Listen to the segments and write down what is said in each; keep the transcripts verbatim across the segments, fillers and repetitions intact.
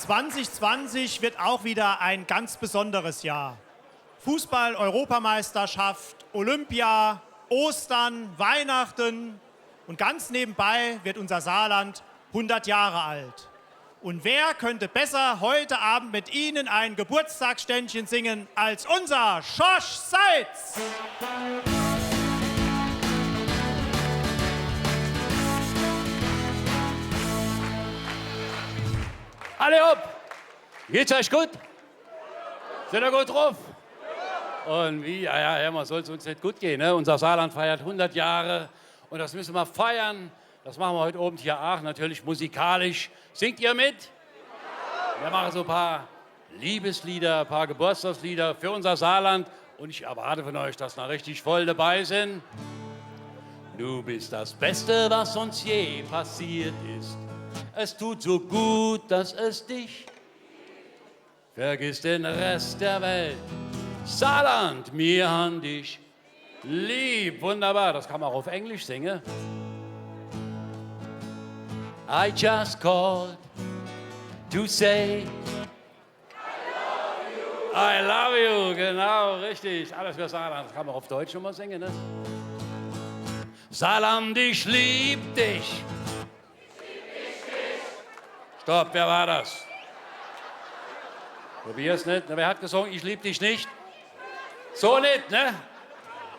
Zwanzig zwanzig wird auch wieder ein ganz besonderes Jahr. Fußball-Europameisterschaft, Olympia, Ostern, Weihnachten und ganz nebenbei wird unser Saarland hundert Jahre alt. Und wer könnte besser heute Abend mit Ihnen ein Geburtstagsständchen singen als unser Schorsch Seitz? Alle hopp! Geht's euch gut? Seid ihr gut drauf? Und wie? Ja, ja, ja, man soll's uns nicht gut gehen, ne? Unser Saarland feiert hundert Jahre und das müssen wir feiern. Das machen wir heute Abend hier auch, natürlich musikalisch. Singt ihr mit? Wir machen so ein paar Liebeslieder, ein paar Geburtstagslieder für unser Saarland. Und ich erwarte von euch, dass ihr richtig voll dabei seid. Du bist das Beste, was uns je passiert ist. Es tut so gut, dass es dich. Vergiss den Rest der Welt. Saarland, mir han dich lieb. Wunderbar, das kann man auch auf Englisch singen. I just called to say I love you, genau, richtig. Alles für Saarland. Das kann man auf Deutsch nochmal singen, ne? Saarland, ich lieb dich. Stopp, wer war das? Probier's nicht. Na, wer hat gesungen, ich lieb dich nicht? So nicht, ne?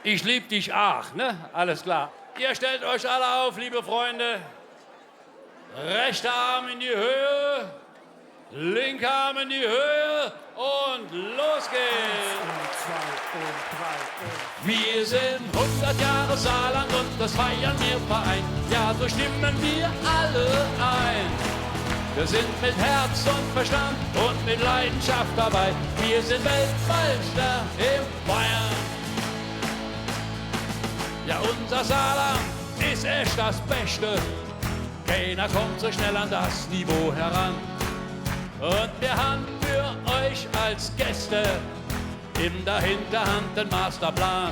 Ich lieb dich auch, ne? Alles klar. Ihr stellt euch alle auf, liebe Freunde. Rechter Arm in die Höhe, linker Arm in die Höhe und los geht's. Und zwei und drei und Wir sind hundert Jahre Saarland und das feiern wir vereint. Ja, so stimmen wir alle ein. Wir sind mit Herz und Verstand und mit Leidenschaft dabei. Wir sind Weltmeister im Feiern. Ja, unser Saarland ist echt das Beste. Keiner kommt so schnell an das Niveau heran. Und wir haben für euch als Gäste in der Hinterhand den Masterplan.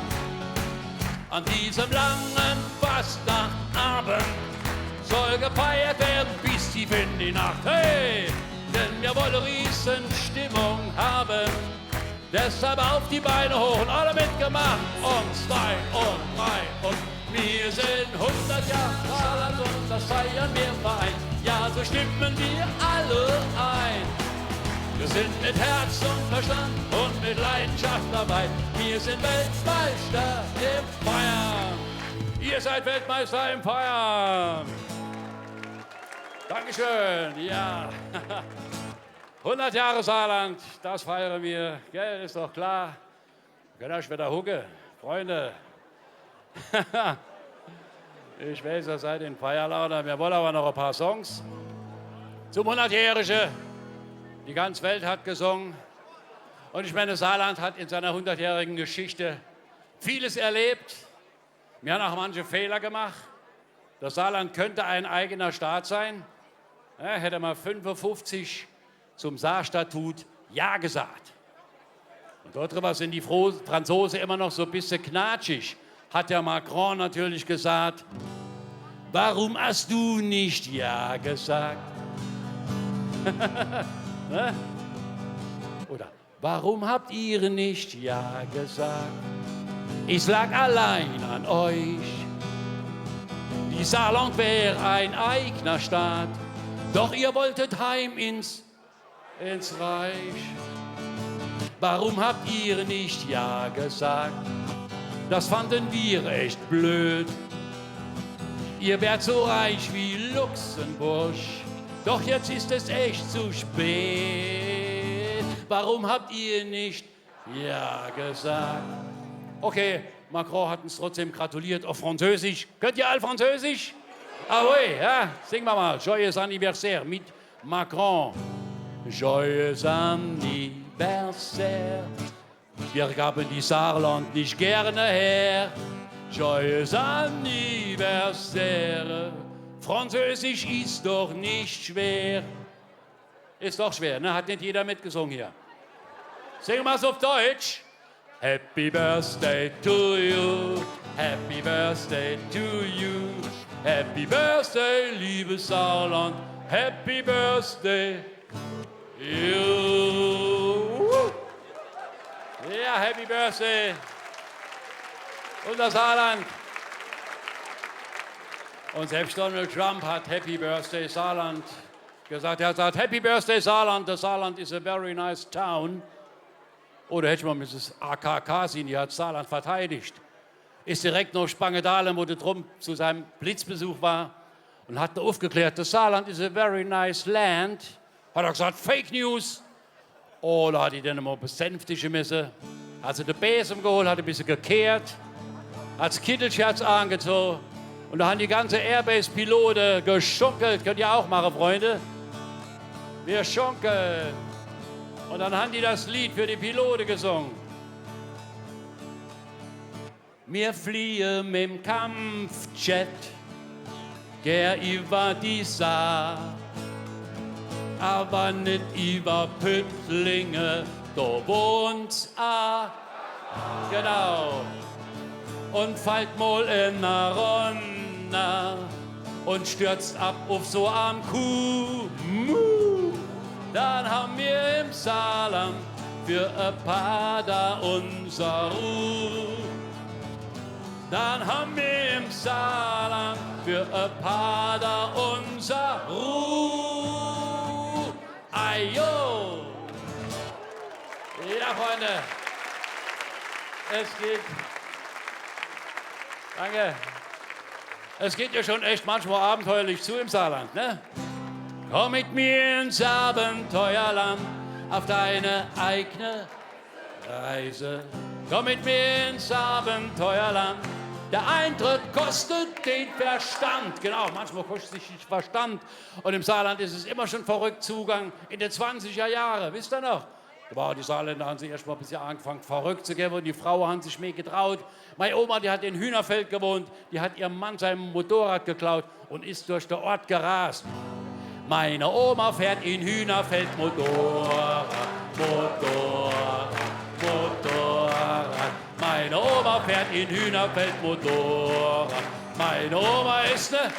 An diesem langen Fastnachtabend soll gefeiert werden bis tief in die Nacht. Hey, denn wir wollen Riesenstimmung haben. Deshalb auf die Beine hoch und alle mitgemacht. Und zwei und drei und wir sind hundert Jahre Saarland und das feiern wir vereint. Ja, so stimmen wir alle ein. Wir sind mit Herz und Verstand und mit Leidenschaft dabei. Wir sind Weltmeister im Feiern. Ihr seid Weltmeister im Feiern. Dankeschön. Ja. Hundert Jahre Saarland, das feiern wir. Gell, ist doch klar. Könnt ihr euch wieder hucken, Freunde? Ich weiß, ihr seid in Feierlaune. Wir wollen aber noch ein paar Songs zum Hundertjährigen. Die ganze Welt hat gesungen. Und ich meine, Saarland hat in seiner hundertjährigen Geschichte vieles erlebt. Wir haben auch manche Fehler gemacht. Das Saarland könnte ein eigener Staat sein. Ja, hätte man fünfundfünfzig zum Saarstatut Ja gesagt. Und dort drüber sind die Fro-, Franzosen immer noch so ein bisschen knatschig. Hat der Macron natürlich gesagt, warum hast du nicht Ja gesagt? Ne? Oder warum habt ihr nicht Ja gesagt? Es lag allein an euch. Die Saarland wäre ein eigener Staat. Doch ihr wolltet heim ins, ins Reich. Warum habt ihr nicht Ja gesagt? Das fanden wir echt blöd. Ihr wärt so reich wie Luxemburg. Doch jetzt ist es echt zu spät. Warum habt ihr nicht Ja gesagt? Okay, Macron hat uns trotzdem gratuliert auf Französisch. Könnt ihr all Französisch? Ah oui, ja. Singen wir mal Joyeux Anniversaire mit Macron. Joyeux Anniversaire. Wir gaben die Saarland nicht gerne her. Joyeux Anniversaire. Französisch ist doch nicht schwer. Ist doch schwer, ne? Hat nicht jeder mitgesungen hier. Singen wir's auf Deutsch. Happy Birthday to you. Happy Birthday to you. Happy Birthday, liebes Saarland. Happy Birthday. Juhu. Ja, Happy Birthday. Unser Saarland. Und selbst Donald Trump hat Happy Birthday Saarland gesagt. Er hat gesagt, Happy Birthday Saarland. The Saarland is a very nice town. Oder hätt ich mal Misses A K K sehen, die hat Saarland verteidigt. Is direkt noch Spangedalen, wo der Trump zu seinem Blitzbesuch war und hat da aufgeklärt, das Saarland is a very nice land. Hat er gesagt, Fake News. Oh, da hat die den mal besänftige müsse. Hat sie de Besem geholt, hat e bissje gekehrt, hat das Kittelscherz angezogen. Und da haben die ganze Airbase-Pilote geschunkelt. Könnt ihr auch machen, Freunde. Wir schunkeln. Und dann haben die das Lied für die Pilote gesungen. Mir fliehe mit'm Kampfjet gern iwwer die Saar, aber nit iwwer Püttlinge, do wohnt's a. Genau. Und fallt mol ener runner und stürzt ab uff so am Kuh. Mu. Dann haben wir im Saarland für e paar Daa unser Ruh. Dann haben wir im Saarland für e paar Daa unser Ruh. Ajo! Ja, Freunde, es geht. Danke. Es geht ja schon echt manchmal abenteuerlich zu im Saarland, ne? Komm mit mir ins Abenteuerland auf deine eigene Reise. Komm mit mir ins Abenteuerland. Der Eintritt kostet den Verstand. Genau, manchmal kostet sich den Verstand. Und im Saarland ist es immer schon verrückt zugang in den zwanziger Jahre. Wisst ihr noch? Da war, die Saarländer haben sich erst mal ein bisschen angefangen, verrückt zu geben. Und die Frauen haben sich mehr getraut. Meine Oma, die hat in Hühnerfeld gewohnt. Die hat ihrem Mann sein Motorrad geklaut und ist durch den Ort gerast. Meine Oma fährt in Hühnerfeld Motorrad, Motorrad, Motorrad. Meine Oma fährt in Hühnerfeld Motorrad. Meine Oma ist ne...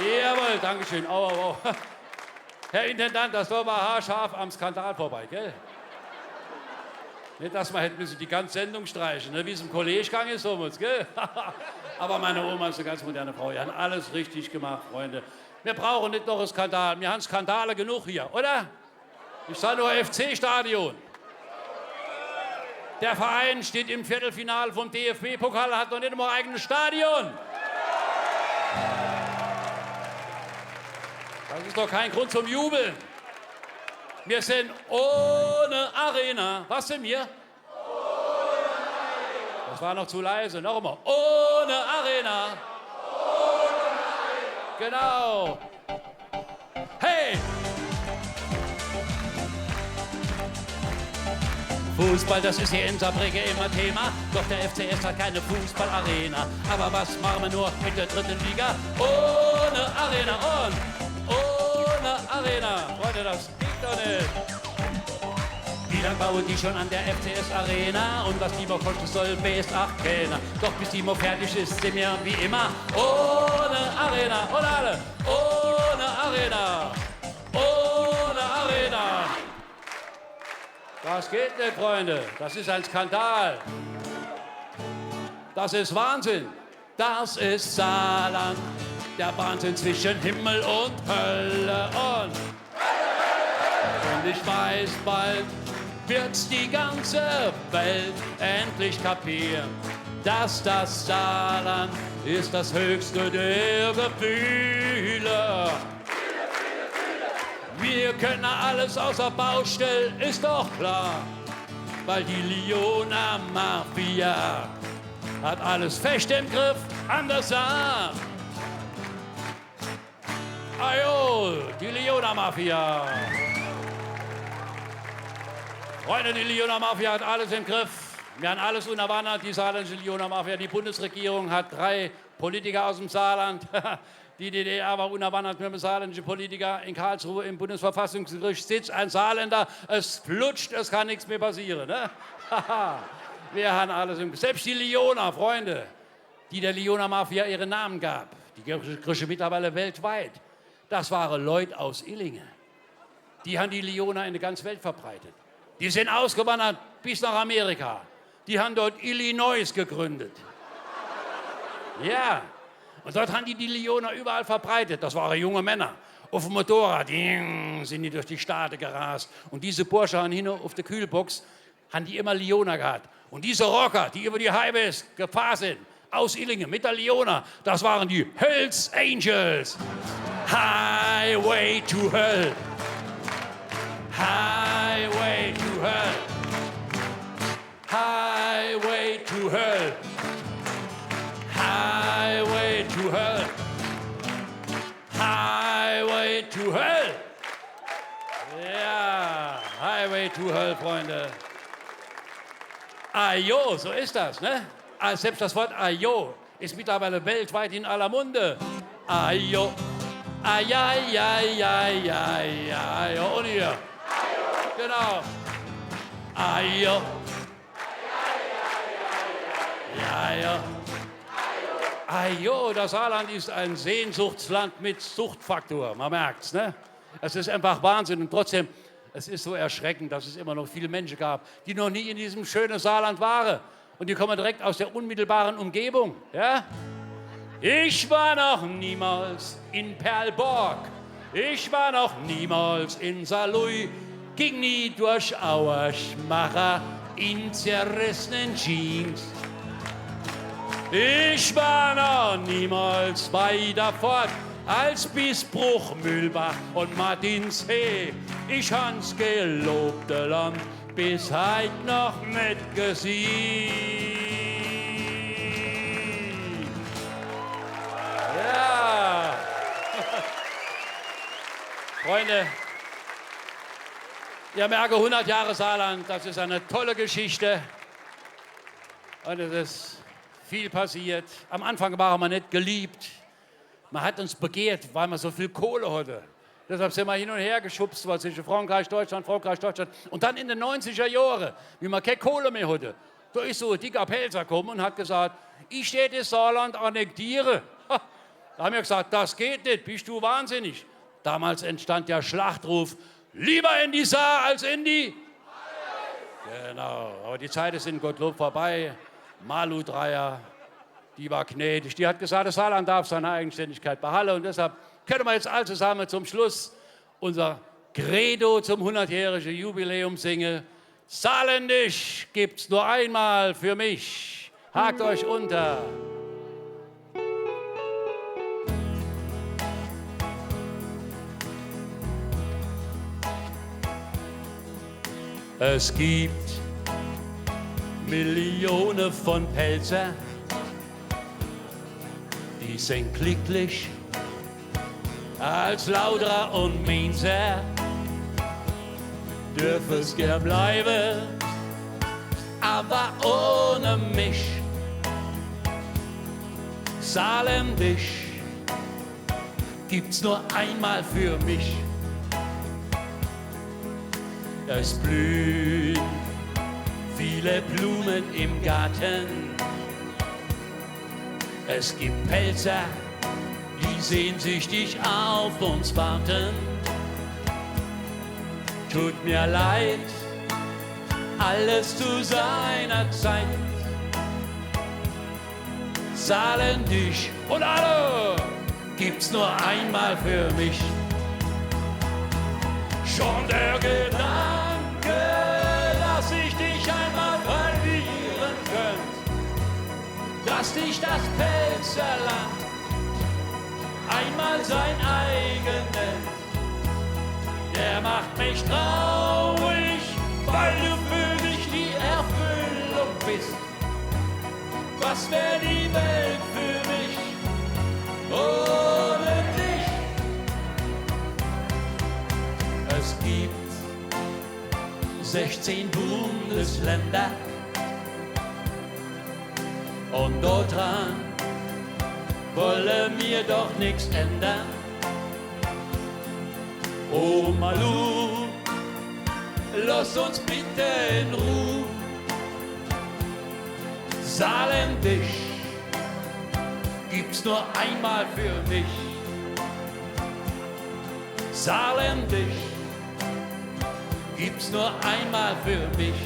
Jawohl, Dankeschön. Au, au, au. Herr Intendant, das war mal haarscharf am Skandal vorbei, gell? Nicht, dass man hätte müssen die ganze Sendung streichen, ne? Wie es im Kollege gegangen ist damals, gell? Aber meine Oma ist eine ganz moderne Frau. Die haben alles richtig gemacht, Freunde. Wir brauchen nicht noch einen Skandal. Wir haben Skandale genug hier, oder? Ich sage nur F-C-Stadion. Der Verein steht im Viertelfinale vom D F B-Pokal, hat noch nicht einmal ein eigenes Stadion. Das ist doch kein Grund zum Jubeln. Wir sind ohne Arena. Was sind wir? Das war noch zu leise. Noch einmal. Ohne Arena. Genau. Hey! Fußball, das ist hier in Saarbrücken immer Thema. Doch der F C S hat keine Fußballarena. Aber was machen wir nur mit der dritten Liga? Ohne Arena und ohne Arena. Freunde, das geht doch nicht. Wie lang bauen die schon an der F C S Arena? Und was die mal kosten soll, weiß auch keiner. Doch bis die mal fertig ist, sind wir wie immer ohne Arena. Und alle, ohne Arena. Ohne Arena. Das geht nicht, Freunde. Das ist ein Skandal. Das ist Wahnsinn. Das ist Saarland. Der Wahnsinn zwischen Himmel und Hölle. Und, und ich weiß, bald wird die ganze Welt endlich kapieren, dass das Saarland ist das höchste der Gefühle. Wir können alles außer Baustelle, ist doch klar, weil die Lyoner Mafia hat alles fest im Griff an der Saar. Ajo, die Lyoner Mafia. Freunde, die Lyoner Mafia hat alles im Griff. Wir haben alles unterwandert, die saarländische Lyoner Mafia. Die Bundesregierung hat drei Politiker aus dem Saarland. Die D D R war unterwandert mit dem saarländischen Politiker. In Karlsruhe im Bundesverfassungsgericht sitzt ein Saarländer. Es flutscht, es kann nichts mehr passieren. Ne? Wir haben alles im Griff. Selbst die Lyoner, Freunde, die der Lyoner Mafia ihren Namen gab, die kriegst du mittlerweile weltweit. Das waren Leute aus Illingen. Die han die Lyoner in die ganze Welt verbreitet. Die sin ausgewandert bis nach Amerika. Die han dort Illinois gegründet. Ja. Un dort han die die Lyoner überall verbreitet. Das ware junge Männer. Uff em Motorrad, ding, sin die durch die Staate gerast. Un diese Bursche han hinne uff de Kühlbox, han die immer Lyoner gehat. Un diese Rocker, die über die Highways gefahr sin, aus Illinge mit de Lyoner, das ware die Hell's Angels. Highway to Hell. Highway to Hell. Highway to Hell. Highway to Hell. Highway to Hell. Ja, Highway to Hell, Freunde. Ajo, so is das, ne? Ah, selbst das Wort Ajo is mittlerweile weltweit in aller Munde. Ajo, ai, ai, ai, ai, ai, ai. Un hier. Genau. Ajo. Ja, ja. Ajo, das Saarland is ein Sehnsuchtsland mit Suchtfaktor. Man merkt's, ne? Es is einfach Wahnsinn. Un trotzdem, es is so erschreckend, dass es immer noch viel Mensche gab, die noch nie in diesem schöne Saarland ware. Un die komme direkt aus der unmittelbaren Umgebung, ja? Ich war noch niemals in Perlborg. Ich war noch niemals in Saarlouis. Ging nie durch Auersmacher in zerrissenen Jeans. Ich war noch niemals weiter fort als bis Bruch, Mühlbach un Martinsheh. Ich han's gelobte Land bis heit noch net gesiehn. Ja. Freunde, ihr merke, hundert Jahre Saarland, das is eine tolle Geschichte. Un es is viel passiert. Am Anfang ware mer net geliebt. Mer hat uns begehrt, weil mer so viel Kohle hatte. Deshalb sin mer hin un her geschubst worden zwischen Frankreich, Deutschland, Frankreich, Deutschland. Un dann in de neunziger Johre, wie mer kee Kohle mehr hatte, do is so e dicker Pälzer komme un hat gesagt: „Ich tät des Saarland annektiere.“ Ha, do han mer gesagt: „Das geht net, bist du wahnsinnig?“ Damals entstand der Schlachtruf: „Lieber in die Saar als in die“. Genau, aber die Zeite sin gottlob vorbei. Malu Dreyer, die war gnädig. Die hat gesagt, das Saarland darf seine Eigenständigkeit behalle. Un deshalb könne mer jetzt all zusamme zum Schluss unser Credo zum hundertjährige Jubiläum singe: Saarländisch gibt's nur einmal für mich. Hakt euch unter. Es gibt Millione von Pälzer, die sin glicklich als Lauterer un Mainzer. Dürf es gern bleibe, aber ohne mich. Saarländisch gibt's nur einmal für mich. Es blühen viele Blumen im Garten. Es gibt Pälzer, die sehnsüchtig auf uns warten. Tut mir leid, alles zu seiner Zeit. Saarländisch un alle gibt's nur einmal für mich. Schon der Gedanke, dass ich dich einmal verlieren könnt, dass dich das Pälzerland einmal sein eigen nennt, der macht mich traurig, weil du für mich die Erfüllung bist. Was wär die Welt für mich ohne dich? Es gibt sechzehn Bundesländer un dort dran wolle mir doch nix ändern. Oh Malu, lass uns bitte in Ruh. Saarländisch gibt's nur einmal für mich. Saarländisch Gibt's nur einmal für mich.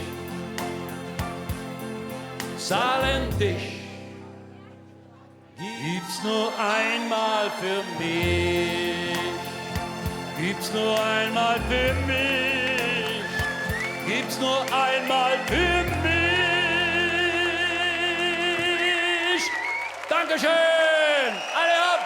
Saarländisch. Gibt's nur einmal für mich. Gibt's nur einmal für mich. Gibt's nur einmal für mich. Dankeschön. Alle hopp.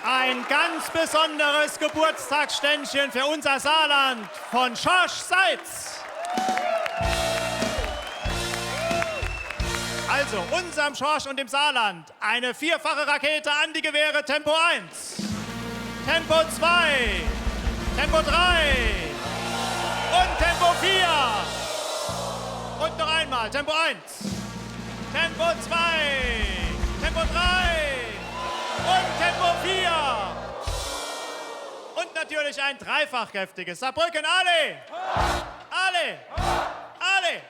Ein ganz besonderes Geburtstagsständchen für unser Saarland von Schorsch Seitz. Also, unserm Schorsch und dem Saarland eine vierfache Rakete an die Gewehre, Tempo eins, Tempo zwei, Tempo drei und Tempo vier. Und noch einmal, Tempo eins, Tempo zwei, Tempo drei und Tempo vier. Und natürlich ein dreifach kräftiges Saarbrücken. Alle! Alle! Alle!